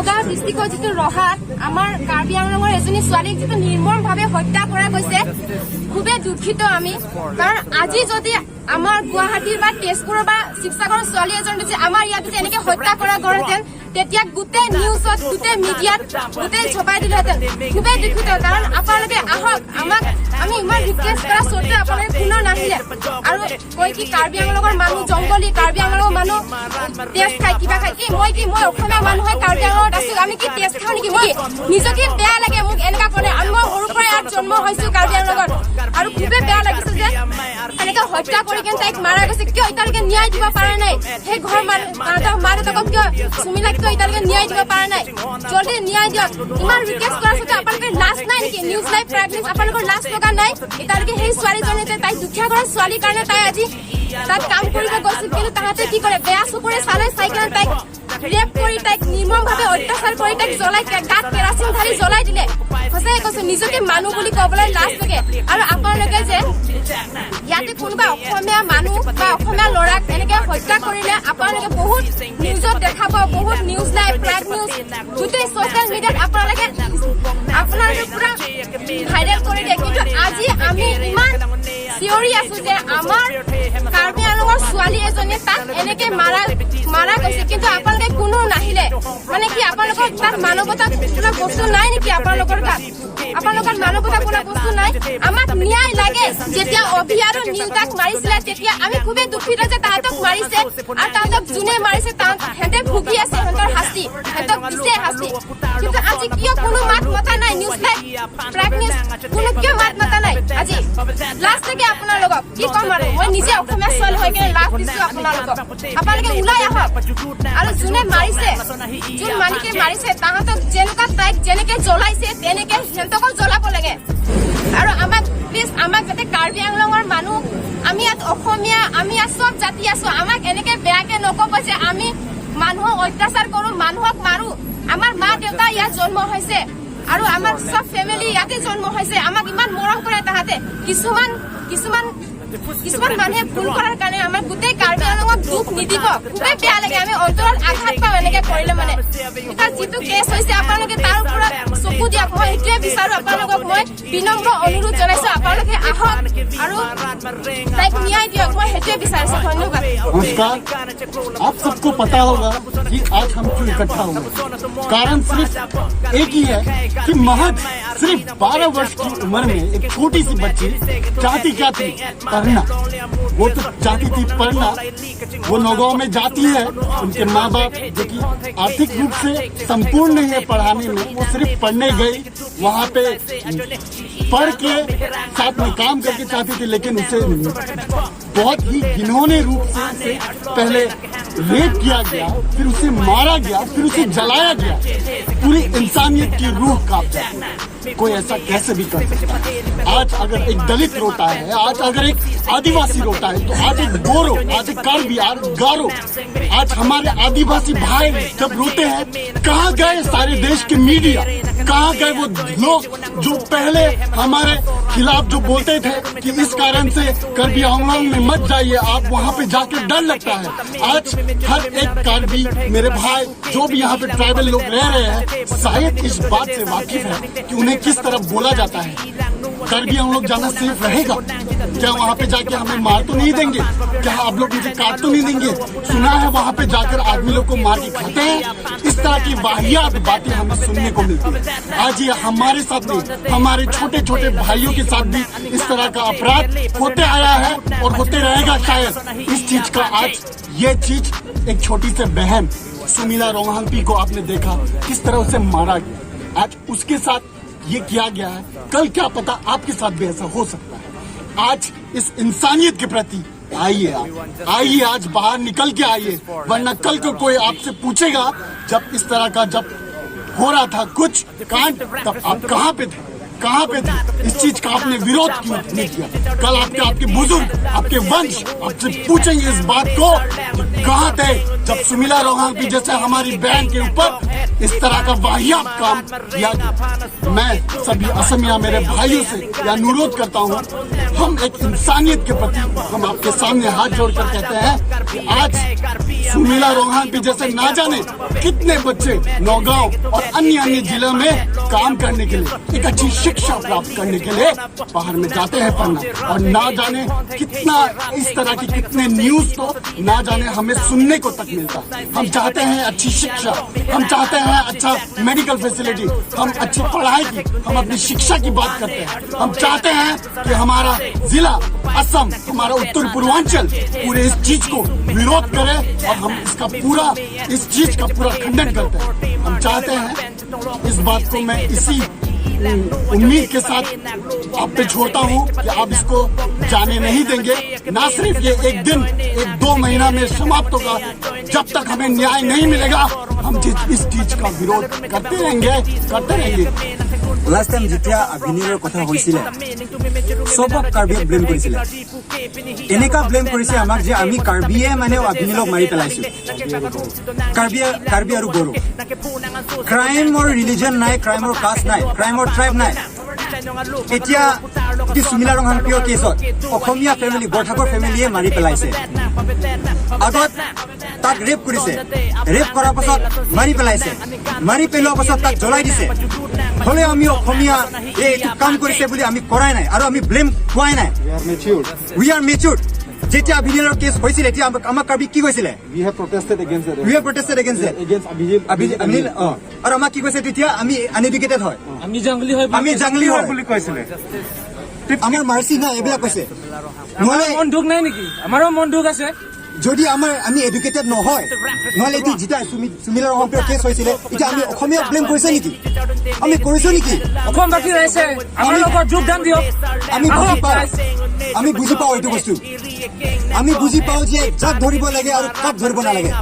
নগাঁও ডিষ্ট্ৰিক্টৰ যিটো ৰহাত আমাৰ কাৰ্বি আংলঙৰ এজনী ছোৱালীক যিটো নিৰ্মমভাৱে হত্যা কৰা গৈছে, খুবেই দুখিত আমি। কাৰণ আজি যদি আমাৰ গুৱাহাটীৰ বা তেজপুৰৰ বা শিৱসাগৰৰ ছোৱালী এজনী যদি আমাৰ ইয়াত যদি এনেকে হত্যা কৰা গ'লহেঁতেন, তেতিয়া গোটেই নিউজত, গোটেই মিডিয়াত গোটেই ছপাই দিলেহেঁতেন। খুবেই দুখিত, কাৰণ আপোনালোকে আহক, আমাক আমি ইমান ৰিকুৱেষ্ট কৰা স্বত্তেও আপোনালোকে কোনো নাহিলে। আৰু কয় কি কাৰ্বি আংলঙৰ মানুহ জংঘলী, কাৰ্বি আংলঙৰ মানুহ তেজ খায়, কিবা খায়। কি মই কি মই অসমীয়া মানুহ হৈ কাৰ্বি আংলঙত আছো, আমি কি তেজ খাওঁ নেকি? মই নিজকে বেয়া লাগে মোক এনেকা ক'লে। আৰু মই সৰুৰ পৰাই ইয়াত জন্ম হৈছো কাৰ্বি আংলঙত আৰু খুবেই বেয়া লাগিছে যে এনেকে হত্যা কৰি কিনে তাইক মাৰা গৈছে। কিয় এতিয়ালৈকে ন্যায় দিব পৰা নাই? সেই ঘৰ মানুহ, তাহাঁতৰ মা দেউতাকক কিয়, চুমিলাক কিয় এতিয়ালৈকে ন্যায় দিব পৰা নাই? জলদি ন্যায় দিয়ক। ইমান ৰিকুৱেষ্ট কৰাৰ পিছতো আপোনালোকে লাজ নাই নেকি? নিউজ লাইভ, প্ৰাগ নিউজ, আপোনালোকৰ লাজ লগা নাই এতিয়ালৈকে? সেই ছোৱালীজনী যে তাই দুখীয়া ঘৰৰ ছোৱালীৰ কাৰণে তাই আজি তাত কাম কৰিব গৈছিল, কিন্তু তাহাঁতে কি কৰে? বেয়া চকুৰে চালে, চাই কিনে তাইক ৰেপ কৰি, তাইক নিৰ্মমভাৱে অত্যাচাৰ কৰি, তাইক জ্বলাই, গাত কেৰাচিন ঢালি জ্বলাই দিলে। সঁচাকে কৈছো, নিজকে মানুহ বুলি ক'বলৈ লাজ লাগে। আৰু আপোনালোকে যে ইয়াতে কোনোবা অসমীয়া মানুহ বা অসমীয়া ল'ৰাক এনেকে হত্যা কৰিলে আপোনালোকে বহুত নিউজত দেখাব, বহুত নিউজ লাইভ, প্ৰাগ নিউজ, গোটেই ছচিয়েল মিডিয়াত আপোনালোকে পুৰা ভাইৰেল কৰি দিয়ে। কিন্তু আজি আমি ইমান চিঞৰি আছো যে আমাৰ কাৰ্বি আংলঙৰ ছোৱালী এজনীয়ে তাত এনেকে মাৰা গৈছে, কিন্তু আপোনালোকে কোনো নাহিলে। মানে কি আপোনালোকৰ তাত মানৱতা বোলা বস্তু নাই নেকি? আপোনালোকৰ তাত, আপোনালোকৰ মানৱতা বোলা বস্তু নাই? আমাক ন্যায় লাগে। যেতিয়া অভি আৰু নীলতাক মাৰিছিলে, তেতিয়া আমি খুবেই দুখিত যে তাহাঁতক মাৰিছে আৰু তাহাঁতক যোনে মাৰিছে সিহঁতে ভুগি আছে, সিহঁতৰ শাস্তি, সিহঁতক দিছে শাস্তি। কিন্তু আজি কিয় কোনো মাত মতা নাই? নিউজ লাইভ, প্ৰাগ নিউজ, কোনো কিয় মাত মতা নাই? আজি লাজ লাগে আপোনালোকক। কি ক'ম আৰু, মই নিজে অসমীয়া ছোৱালী হৈ কিনে লাজ দিছো আপোনালোকক। আপোনালোকে ওলাই আহক আৰু যোনে মাৰিছে, যোন মালিকে মাৰিছে, তাহাঁতক যেনেকুৱা, তাইক যেনেকে জ্বলাইছে তেনেকে সিহঁতকো জ্বলাব লাগে। আৰু আমাক প্লিজ, আমাক যাতে কাৰ্বি আংলঙৰ মানুহ, আমি ইয়াত অসমীয়া, আমি ইয়াত চব জাতি আছো, আমাক এনেকে বেয়াকে নক'ব যে আমি মানুহক অত্যাচাৰ কৰো, মানুহক মাৰো। আমাৰ মা দেউতা ইয়াত জন্ম হৈছে আৰু আমাৰ চব ফেমিলি ইয়াতে জন্ম হৈছে। আমাক ইমান মৰম কৰে তাহাঁতে। কিছুমান কিছুমান কিছুমান মানুহে ভুল কৰাৰ কাৰণে আমাৰ গোটেই কাৰ্বি আংলঙক দুখ নিদিব। খুবেই বেয়া লাগে, আমি অন্তৰত আঘাত পাওঁ এনেকে কৰিলে। মানে এতিয়া যিটো কেছ হৈছে, আপোনালোকে তাৰ ওপৰত চকু দিয়ক। মই সেইটোৱে বিচাৰো। আপোনালোকক মই বিনম্ৰ অনুৰোধ জনাইছো, আপোনালোকে আহক আৰু তাইক ন্যায় দিয়ক। মই সেইটোৱে বিচাৰিছো। ধন্যবাদ। नमस्कार। आप सबको पता होगा कि आज हम क्यों इकट्ठा हुए। कारण सिर्फ एक ही है कि महज सिर्फ 12 वर्ष की उम्र में एक छोटी सी बच्ची चाहती क्या थी? पढ़ना। वो तो चाहती थी पढ़ना। वो नौगांव में जाती है। उनके माँ बाप जो कि आर्थिक रूप से संपूर्ण नहीं है पढ़ाने में, वो सिर्फ पढ़ने गई। वहाँ पे पढ़ के साथ में काम करके चाहती थी, लेकिन उसे बहुत ही घिनौने रूप से उसे पहले रेप किया गया, फिर उसे मारा गया, फिर उसे जलाया गया। पूरी इंसानियत की रूह कांप जाती है। कोई ऐसा कैसे भी कर सकता है? आज अगर एक दलित रोता है, आज अगर एक आदिवासी रोता है, तो आज एक बोरो, आज एक कार्बी, आज गारो, आज हमारे आदिवासी भाई जब रोते हैं, कहाँ गए सारे देश के मीडिया? कहाँ गए वो लोग जो पहले हमारे खिलाफ जो बोलते थे कि इस कारण से कार्बी आंगलोंग में मत जाइए आप, वहाँ पे जाके डर लगता है? आज हर एक कार्बी मेरे भाई, जो भी यहाँ पे ट्राइबल लोग रह रहे हैं, शायद इस बात से वाकिफ है कि उन्हें किस तरह बोला जाता है। कार्बी हम लोग जाना सेफ रहेगा क्या? वहाँ पे जाके हमें मार तो नहीं देंगे क्या? आप लोग मुझे काट तो नहीं देंगे? सुना है वहाँ पे जाकर आदमी लोग को मार के खाते हैं। इस तरह की वाहियात बातें हमें सुनने को मिलती है। आज ये हमारे साथ नहीं, हमारे छोटे छोटे भाइयों के साथ भी इस तरह का अपराध होते आया है और होते रहेगा शायद। इस चीज का आज ये चीज एक छोटी से बहन सुमीला रोहांगपी को आपने देखा, किस तरह उसे मारा गया। आज उसके साथ ये किया गया है, कल क्या पता आपके साथ भी ऐसा हो सकता है। आज इस इंसानियत के प्रति आइए, आप आइए, आज बाहर निकल के आइए, वरना कल को कोई आपसे पूछेगा, जब इस तरह का जब हो रहा था कुछ कांड, तब आप कहाँ पे थे? कहाँ पे थे? इस चीज का आपने विरोध क्यों नहीं किया? कल आपके आपके बुजुर्ग, आपके वंश आपसे पूछेंगे इस बात को कि कहाँ थे जब सुमीला रोहांगपी जैसे हमारी बहन के ऊपर इस तरह का वाहियात काम किया गया। मैं सभी असमिया मेरे भाइयों से यह अनुरोध करता हूँ, हम एक इंसानियत के प्रति हम आपके सामने हाथ जोड़कर कहते हैं कि आज सुमीला रोंगहांगपी जैसे ना जाने कितने बच्चे नौगांव और अन्य अन्य जिलों में काम करने के लिए, एक अच्छी शिक्षा प्राप्त करने के लिए बाहर में जाते हैं पढ़ना और ना जाने कितना इस तरह की कितने न्यूज तो ना जाने हमें सुनने को तक मिलता है। हम चाहते हैं अच्छी शिक्षा, हम चाहते हैं अच्छा मेडिकल फैसिलिटी, हम अच्छी पढ़ाई की, हम अपनी शिक्षा की बात करते हैं। हम चाहते हैं कि हमारा जिला असम, हमारा उत्तर पूर्वांचल पूरे इस चीज को विरोध करे और हम इसका पूरा इस चीज का पूरा खंडन करते हैं। हम चाहते हैं, इस बात को मैं इसी उम्मीद के साथ आप पे छोड़ता हूँ कि आप इसको जाने नहीं देंगे। ना सिर्फ ये एक दिन, एक दो महीना में समाप्त होगा। जब तक हमें न्याय नहीं मिलेगा, हम इस चीज का विरोध करते रहेंगे, करते रहेंगे। লাষ্ট টাইম যেতিয়া আভিনীলৰ কথা হৈছিলে, চবক কাৰ্বিয়ে ব্লেম কৰিছিলে। এনেকুৱা ব্লেম কৰিছে আমাক যে আমি কাৰ্বিয়ে মানে আভিনীলক মাৰি পেলাইছো। কাৰ্বিয়ে, কাৰ্বি আৰু বড়ো। ক্ৰাইমৰ ৰিলিজন নাই, ক্ৰাইমৰ কাষ্ট নাই, ক্ৰাইমৰ ট্ৰাইব নাই। এতিয়া কি সুমিলা ৰংহাংপিয়ৰ কেছত অসমীয়া ফেমিলি, বৰঠাকুৰ ফেমিলিয়ে মাৰি পেলাইছে। আগত তাক ৰেপ কৰিছে, ৰেপ কৰাৰ পাছত মাৰি পেলাইছে, মাৰি পেলোৱাৰ পাছত তাক জ্বলাই দিছে। হ'লেও আমি অসমীয়া এই এইটো কাম কৰিছে বুলি আমি কৰাই নাই আৰু আমি ব্লেম খোৱাই নাই। We are matured. We are matured. যেতিয়া আভিনীলৰ কেছ হৈছিলে, এতিয়া আমাক কাৰ্বি কি কৈছিলে? We have protested against it. We have protested against it. Against Abhijit. Abhinil, অ। আৰু আমাক কি কৈছে তেতিয়া? আমি আনএডুকেটেড হয়, আমি জংলী হয়। আমি জাংলি হয় বুলি কৈছিলে। আমাৰ মাৰ্চি নাই, এইবিলাক কৈছে। আমাৰ নহ'লে মন দুখ নাই নেকি? আমাৰো মন দুখ আছে। যদি আমাৰ আমি এডুকেটেড নহয়, নহ'লে এইটো যেতিয়া সুমিলা ৰংহাংপিয়ৰ কেছ হৈছিলে, এতিয়া আমি অসমীয়াক ব্লেম কৰিছে নেকি? আমি কৰিছো নেকি? অসমবাসী ৰাইজে আমাৰ লগত যোগদান দিয়ক। আমি বুজি আহক পাওঁ। ৰাইজ। আমি বুজি পাওঁ এইটো বস্তু। আমি বুজি পাওঁ যে যাক ধৰিব লাগে আৰু কাক ধৰিব নালাগে।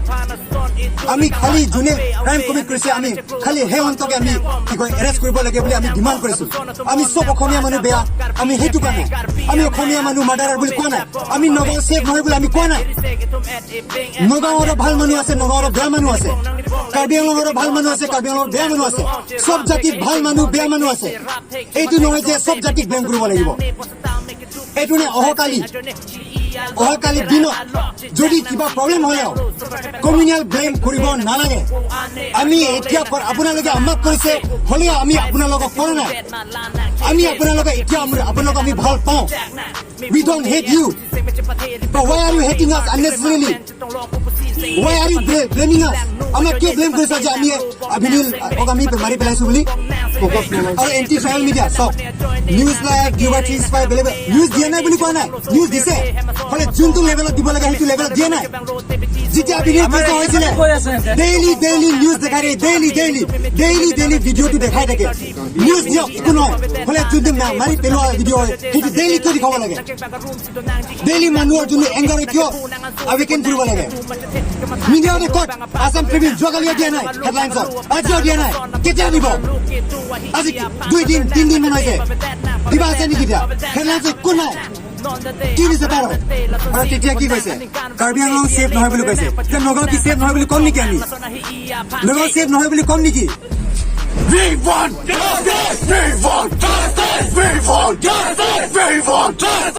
আমি খালি যোনে ক্ৰাইম কমিট কৰিছে, আমি খালি সেই অন্তকে আমি কি কয় এৰেষ্ট কৰিব লাগে বুলি আমি ডিমাণ্ড কৰিছো। আমি চব অসমীয়া মানুহ বেয়া, আমি সেইটো কাৰণে আমি অসমীয়া মানুহ মাৰ্ডাৰাৰ বুলি কোৱা নাই। আমি নগাঁও ছেফ নহয় বুলি আমি কোৱা নাই। নগাঁৱৰো ভাল মানুহ আছে, নগাঁৱৰো বেয়া মানুহ আছে। কাৰ্বি আংলঙৰো ভাল মানুহ আছে, কাৰ্বি আংলঙৰ বেয়া মানুহ আছে। চব জাতিত ভাল মানুহ, বেয়া মানুহ আছে। এইটো নহয় যে চব জাতিক ব্লেম কৰিব লাগিব। এইটো নে অহাকালি দিনত যদি কিবা প্ৰব্লেম হ'লেও কমিউনেল ব্লেম কৰিব নালাগে। আমি এতিয়া আপোনালোকে আমাক কৰিছে, হ'লেও আমি আপোনালোকক কৰা নাই। আমি আপোনালোকে এতিয়া আপোনালোকক আমি ভাল পাওঁ। We don't hate you, but why are you hating us unnecessarily? Why are you blaming us? আমাক কিয় ব্লেম কৰিছা যে আমি আভিনীল আমি মাৰি পেলাইছো বুলি? আৰু এণ্টি ট্ৰাইবেল মিডিয়া চাওক, নিউজ লাইভ, ডিৱাই 365, বেলেগ নিউজ দিয়া নাই বুলি কোৱা নাই। নিউজ দিছে, হ'লে যোনটো লেভেলত দিব লাগে, সেইটো লেভেলত দিয়া নাই। যেতিয়া আভিনীল কেছ হৈছিলে, কৈ আছে সিহঁতে। ডেইলি ডেইলি নিউজ দেখাই থাকে, ডেইলি ডেইলি ডেইলি ডেইলি ভিডিঅ'টো দেখাই থাকে। নিউজ দিয়ক, একো নহয়। হ'লে যোনটো মাৰি পেলোৱা ভিডিঅ' হয়, সেইটো ডেইলি কিয় দেখাব লাগে? ডেইলি মানুহৰ যোনটো এংগাৰ, কিয় আৱেকেন কৰিব লাগে? মিডিয়াতে ক'ত? আছাম ট্ৰিবিউন যোৱাকালিও দিয়া নাই হেডলাইনছত, আজিও দিয়া নাই। কেতিয়া দিব? আজি 2 দিন 3 দিন মান হৈছে। কিবা আছে নেকি এতিয়া হেডলাইনছত? একো নাই। কি দিছে তাৰ? আৰু তেতিয়া কি কৈছে? কাৰ্বি আংলং ছেফ নহয় বুলি কৈছে। এতিয়া নগাঁও কি ছেফ নহয় বুলি ক'ম নেকি আমি? নগাঁও ছেফ নহয় বুলি ক'ম নেকি? We want justice! We want justice! We want justice! We want justice!